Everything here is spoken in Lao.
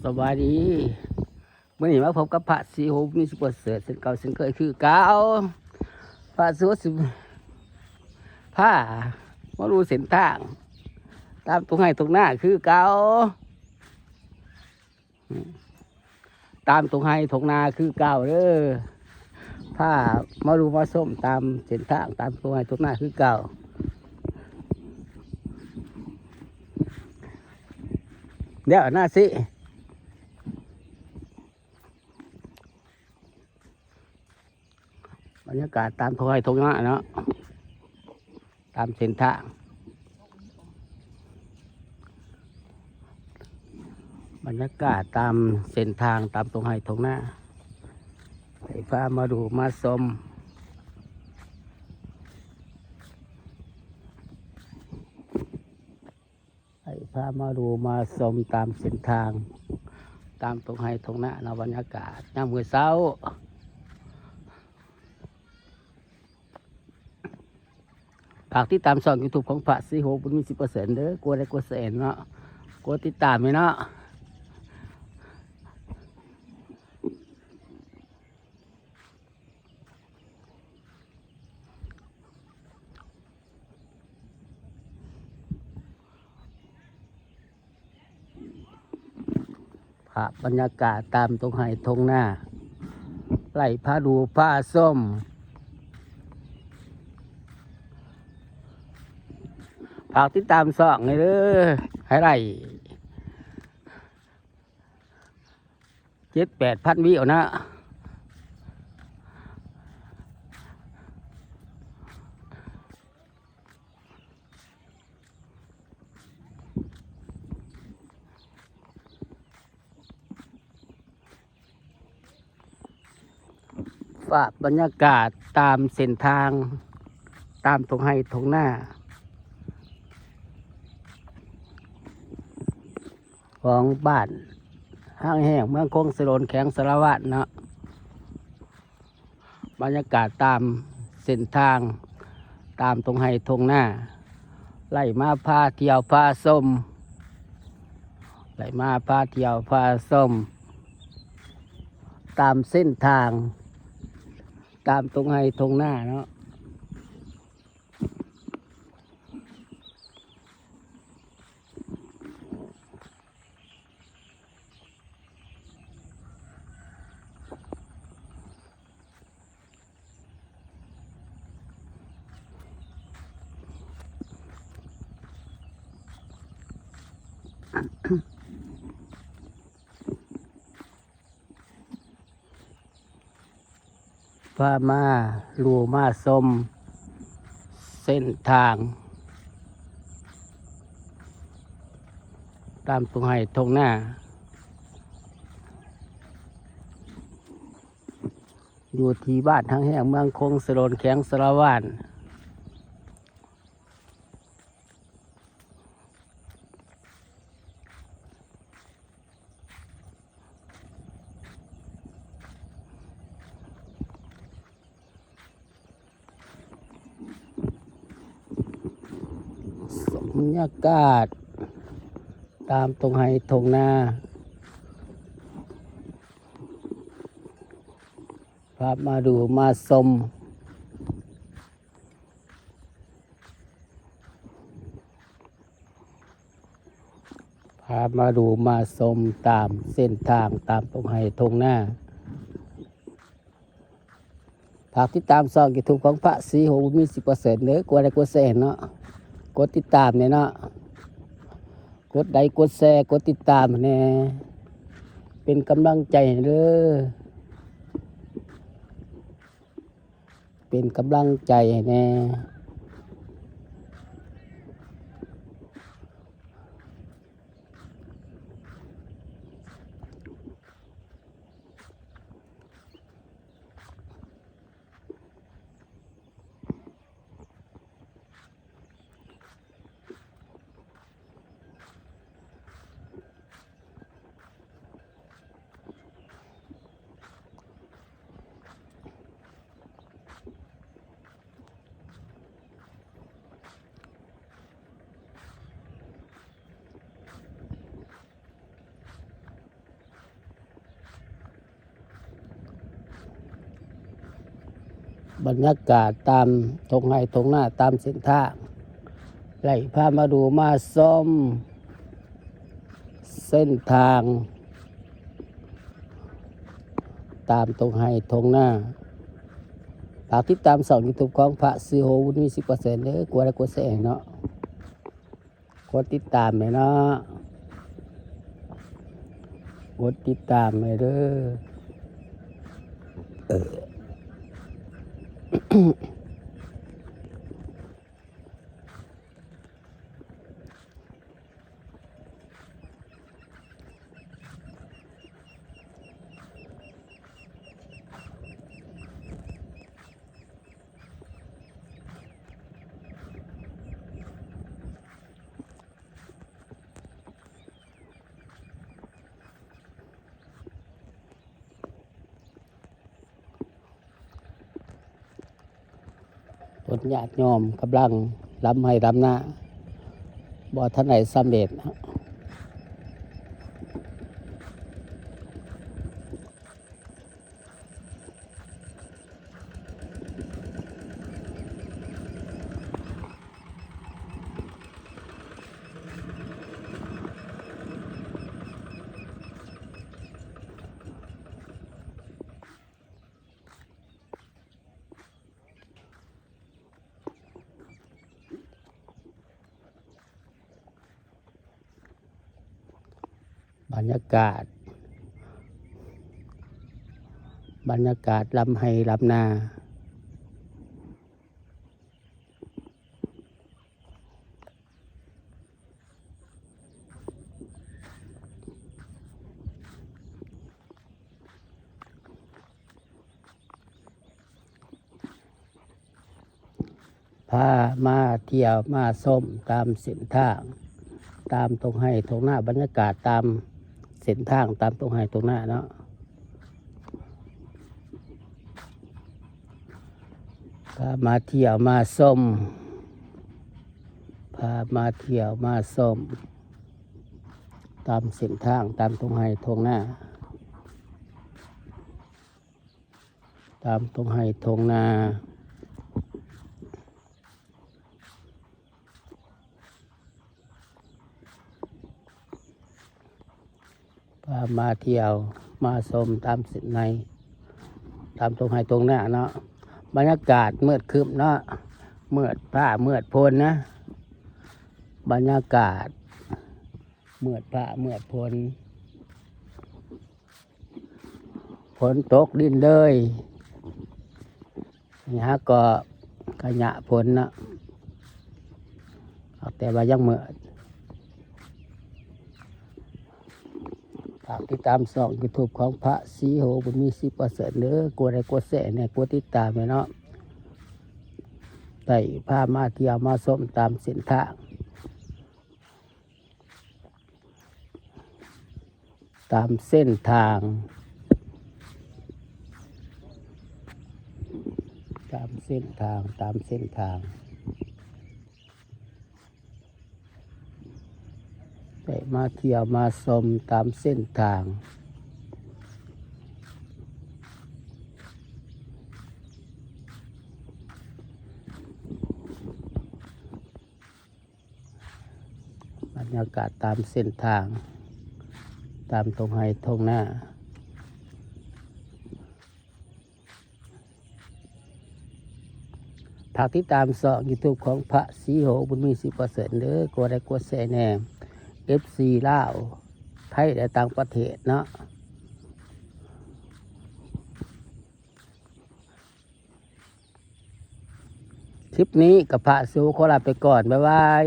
ສະບາຍດີ ມື້ນີ້ມາພົບກັບພະສີໂຫ ມີສຸປະເສີດ ເຊັ່ນເກົ່າເຊັ່ນເຄີຍຄືເກົ່າ. ພະສີໂຫຊິພາມາດູເສັ້ນທາງຕາມທົ່ງໄຮ່ທົ່ງນາຄືເກົ່າ. ຕາມທົ່ງໄຮ່ທົ່ງນາຄືເກົ່າເດີ. ພາມາດູມາຊົມຕາມເສັ້ນທາງຕາມທົ່ງໄຮ່ທົ່ງນາຄືເກົ່າ. ດຽວນາຊິ ບັນຍາກາດຕາມທົ່ງໄຮ່ທົ່ງນາເນາະ ຕາມເສັ້ນທາງ ບັນຍາກາດຕາມເສັ້ນທາງຕາມທົ່ງໄຮ່ທົ່ງນາ ໃຫ້ພາມາດູມາຊົມ. ໃຫ້ພາມາດູມາຊົມຕາມເສັ້ນທາງ ຕາມທົ່ງໄຮ່ທົ່ງນາເນາະ ບັນຍາກາດຍາມມື້ເຊົ້າ. ຝາກຕິດຕາມຊ່ອງຢູທູບຂອງພະສີໂຫ ບຸນມີສິບເປີເຊັນເດີ ກົດໄລກົດແຊເນາະ ກົດຕິດຕາມໃຫ້ເນາະ. ພາບບັນຍາກາດຕາມທົ່ງໄຮ່ທົ່ງນາ ໄລ່ພາດູພາຊົມ. ຝາກຕິດຕາມຊ່ອງໃຫ້ເດີ ໃຫ້ໄດ້ ເຈັດແປດພັນວິວນະ. ພາບບັນຍາກາດຕາມເສັ້ນທາງ ຕາມທົ່ງໄຮ່ທົ່ງນາ ຂອງບ້ານຫາງແຫ້ງ ເມືອງຄົງສະໂດນ ແຂວງສາລະວັນເນາະ. ບັນຍາກາດຕາມເສັ້ນທາງ ຕາມທົ່ງໄຮ່ທົ່ງນາ ໄລ່ມາພາທ່ຽວພາຊົມ ໄລ່ມາພາທ່ຽວພາຊົມ ຕາມເສັ້ນທາງ ຕາມທົ່ງໄຮ່ທົ່ງນາເນາະ. ພາມາດູມາຊົມເສັ້ນທາງ ຕາມທົ່ງໄຮ່ທົ່ງນາ ຢູ່ທີ່ບ້ານຫາງແຫ້ງ ເມືອງຄົງສະໂດນ ແຂວງສາລະວັນ. ບັນຍາກາດຕາມທົ່ງໄຮ່ທົ່ງນາ ພາມາດູມາຊົມ ພາມາດູມາຊົມຕາມເສັ້ນທາງ ຕາມທົ່ງໄຮ່ທົ່ງນາ. ຝາກຕິດຕາມຊ່ອງຢູທູບຂອງພະສີໂຫ ບຸນມີສິບເປີເຊັນເດີ ກົດໄລກົດແຊເນາະ ກົດຕິດຕາມແດ່ເນາະ ກົດໄລກົດແຊ ກົດຕິດຕາມແດ່ ເປັນກຳລັງໃຈໃຫ້ເດີ. ເປັນກຳລັງໃຈໃຫ້ແດ່. ສ ບັນຍາກາດຕາມທົ່ງໄຮ່ທົ່ງນາ ຕາມເສັ້ນທາງ ໄລ່ພາມາດູມາຊົມເສັ້ນທາງຕາມທົ່ງໄຮ່ທົ່ງນາ. ຝາກຕິດຕາມຊ່ອງຢູທູບຂອງພະສີໂຫ ບຸນມີສິບເປີເຊັນເດີ ກົດໄລກົດແຊໃຫ້ເນາະ. ກົດຕິດຕາມແດ່ເນາະ ກົດຕິດຕາມແດ່ເດີ. ຄົນຍາດໂຍມກຳລັງລຳໄຮ່ລຳນາ ບໍ່ທັນໄດ້ສຳເລັດ. ບັນຍາກາດ ບັນຍາກາດລຳໄຮ່ລຳນາ. ພາມາທ່ຽວມາຊົມຕາມເສັ້ນທາງ ຕາມທົ່ງໄຮ່ທົ່ງນາ ບັນຍາກາດຕາມເສັ້ນທາງຕາມທົ່ງໄຮ່ທົ່ງນາເນາະ. ພາມາທ່ຽວມາຊົມ ພາມາທ່ຽວມາຊົມຕາມເສັ້ນທາງຕາມທົ່ງໄຮ່ທົ່ງນາ. ຕາມທົ່ງໄຮ່ທົ່ງນາ ພາມາທ່ຽວມາຊົມຕາມເສັ້ນໃນ ຕາມທົ່ງໄຮ່ທົ່ງນາເນາະ. ບັນຍາກາດມືດຄຶ້ມເນາະ ມືດຟ້າມືດຝົນນະ ບັນຍາກາດມືດຟ້າມືດຝົນ. ຝົນຕົກດິນເລີຍ ນີ້ຫາກໍຂະຫຍະຝົນເນາະ ເອົາແຕ່ວ່າຍັງມືດ. ຝາກຕິດຕາມຊ່ອງຢູທູບຂອງພະສີໂຫ ບຸນມີສິບເປີເຊັນເດີ ກົດໄລກົດແຊແດ່ ກົດຕິດຕາມແດ່ເນາະ. ໄດ້ພາມາທ່ຽວມາຊົມຕາມເສັ້ນທາງ ຕາມເສັ້ນທາງ ຕາມເສັ້ນທາງ ຕາມເສັ້ນທາງ ໄດ້ມາທ່ຽວມາຊົມຕາມເສັ້ນທາງ. ບັນຍາກາດຕາມເສັ້ນທາງ ຕາມທົ່ງໄຮ່ທົ່ງນາ. ຝາກຕິດຕາມຊ່ອງຢູທູບຂອງພະສີໂຫ ບຸນມີສິບເປີເຊັນເດີ ກົດໄລກົດແຊແດ່ ເອັຟຊີລາວ ໄທ ແລະ ຕ່າງປະເທດເນາະ. ຄລິບນີ້ກໍພະສີໂຫຂໍລາໄປກ່ອນ ບາຍບາຍ.